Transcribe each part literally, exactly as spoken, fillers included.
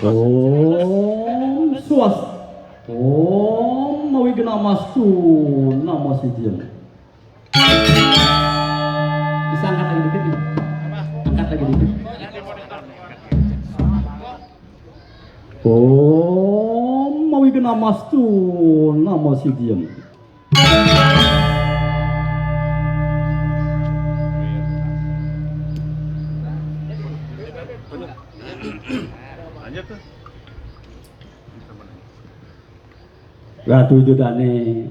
Om Swas. Om Awighnamastu Namo Sidham. Bisa angkat lagi dikit, nih? Angkat lagi dikit. Om Awighnamastu Namo Sidham. Ratu Ida Dané,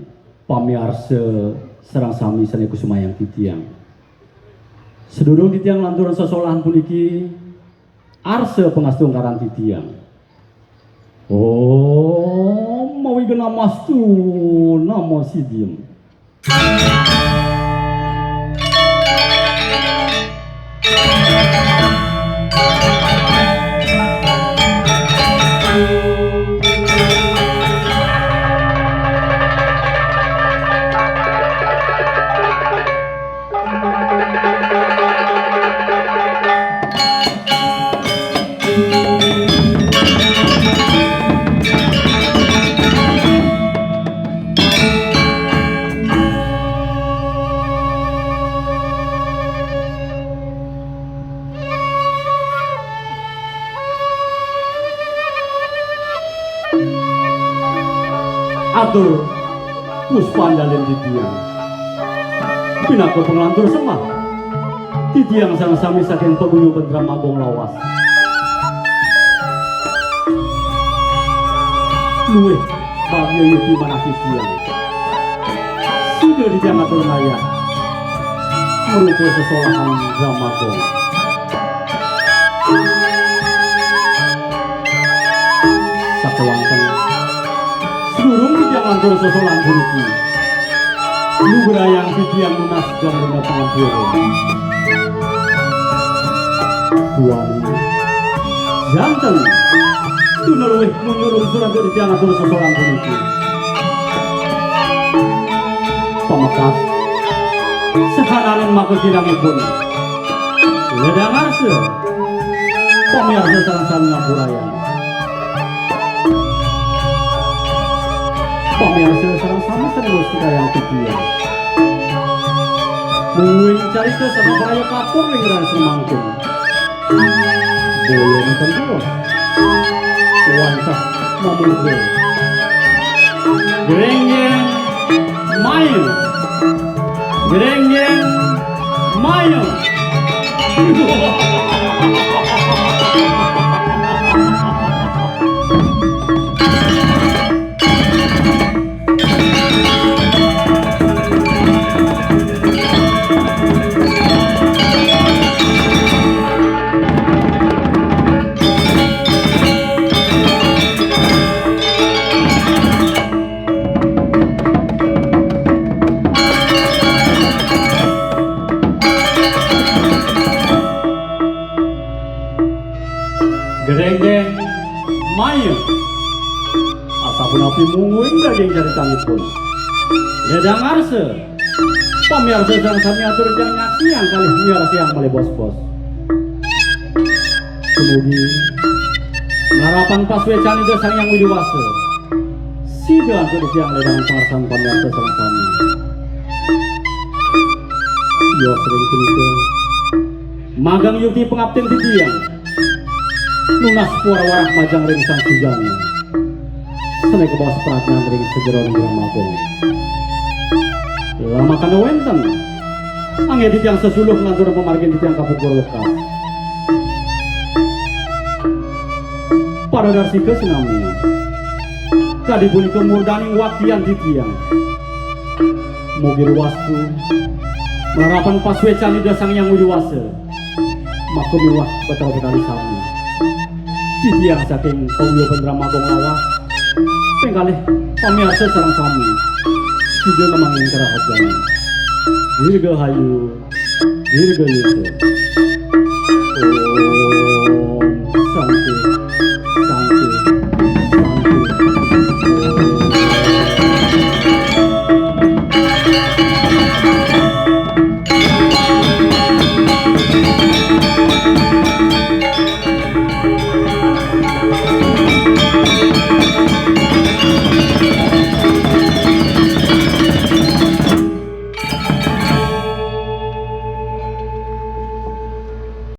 pamiarsa sareng sami sané kusumayang titiang. Sadurung titiang nglanturang sesolahan puniki, arsa pangastungkaran titiang. Om Awighnamastu Namo Sidham. Atur puspanjalin titiang pinaka panglantur sembah. Titiang sareng sami saking paguyuban Drama Agung lawas. Luwih bagia yukti manah titiang. Sida titiang atur ngayah marupa sesolahan Drama Agung. Sakewanten, sadurung titiang nglantur sesolahan puniki, lugrayang titiang nunas gandana pangampura. Duaning, janten, tuna luwih munjur lungsur antuk titiang ngatur sesolahan puniki. Pamekas, sahananing maka kirangipun ledang arsa, pamiarsa sareng sami ngampurayang. Pamiarsa sareng sami sané ngustikayang titiang. Mungguing carita sané praya katur ring rahina mangkin. Boya nenten tiwas. Wantah mamurda. Grenggeng mayu. Grenggeng mayu. Grenggeng mayu. Asapunapi mungguing daging caritanipun. Ledang arsa, pamiarsa sareng sami atur titiang nyaksiang kalih miarsayang malih bos-bos. Dumugi narapan pasuécan Ida Sang Hyang Widhi Wasa. Sida antuk titiang ledang pangarsan pamiarsa sareng sami. Sios ring punika, magang yukti pangaptin titiang nunas pawara-warah majeng ring Sang Sujana. Sané kabaos pradnan ring sajeroning Drama Agung. Lamakana wénten, anggé titiang sesuluh nglantur pamargin titiang kapungkur wekas. Paradarsika sinamian. Kadi punika murdaning waktian titiang. Mugi ruwastu, malarapan pasuécan Ida Sang Hyang Widhi Wasa, maka miwah Batara Betari sami. Titiang saking paguyuban Drama Agung lawas, ping kalih pamiarsa sareng sami. Sida ngamangin karahajengan. Dirgahayu, dirgayusa.